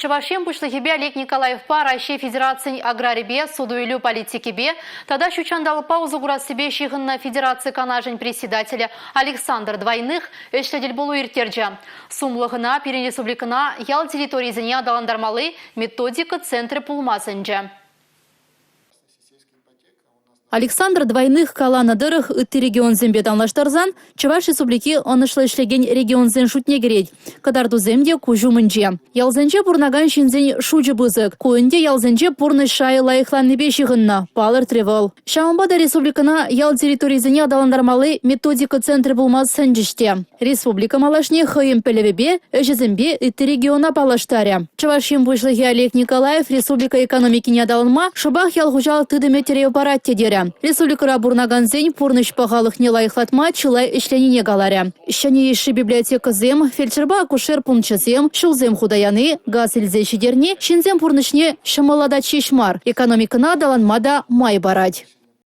Чӑваш Ен Пуҫлӑхӗпе Олег Николаевпа Раҫҫей Федерацийӗн аграрипе, суту-илӳ политикипе тата ҫут ҫанталӑкпа усӑ курассипе ҫыхӑннӑ Федераци Канашӗн председателӗ Александр Двойных ӗҫлӗ тӗлпулу ирттерчӗ. Сумлӑ хӑна пирӗн республикӑна ял территорийӗсене аталантармалли методика центрӗ пулма сӗнчӗ. Александр Двойных каланӑ тӑрӑх, ытти регионсемпе танлаштарсан Чӑваш Республики ӑнӑҫлӑ ӗҫлекен регионсен шутне кӗрет. Кӑтартусем те куҫ умӗнче. Ялсенче пурӑнакан ҫынсен шучӗ пысӑк. Ку ӗнтӗ ялсенче пурнӑҫ шайӗ лайӑхланнипе ҫыхӑннӑ, палӑртрӗ вӑл. Ҫавӑнпа та республикӑна ял территорийӗсене аталантармалли методика центрӗ пулма сӗнчӗҫ те. Республика малашне хӑйӗн пӗлӗвӗпе, ӗҫӗсемпе ытти региона паллаштарӗ. Чӑваш Ен Пуҫлӑхӗ Олег Николаев республика экономикине аталанма шӑпах ял хуҫалӑх тытӑмӗ тӗрев парать те терӗ. Республикӑра пурӑнакансен пурнӑҫ пахалӑхне лайӑхлатма чылай ӗҫленине каларӗ. Ҫӗнӗ йышши библиотекӑсем, фельдшерпа акушер пункчӗсем, ҫулсем хута яни, газ илсе ҫитерни ҫынсен пурнӑҫне ҫӑмӑллатать ҫеҫ мар, экономикӑна аталанма та май парать.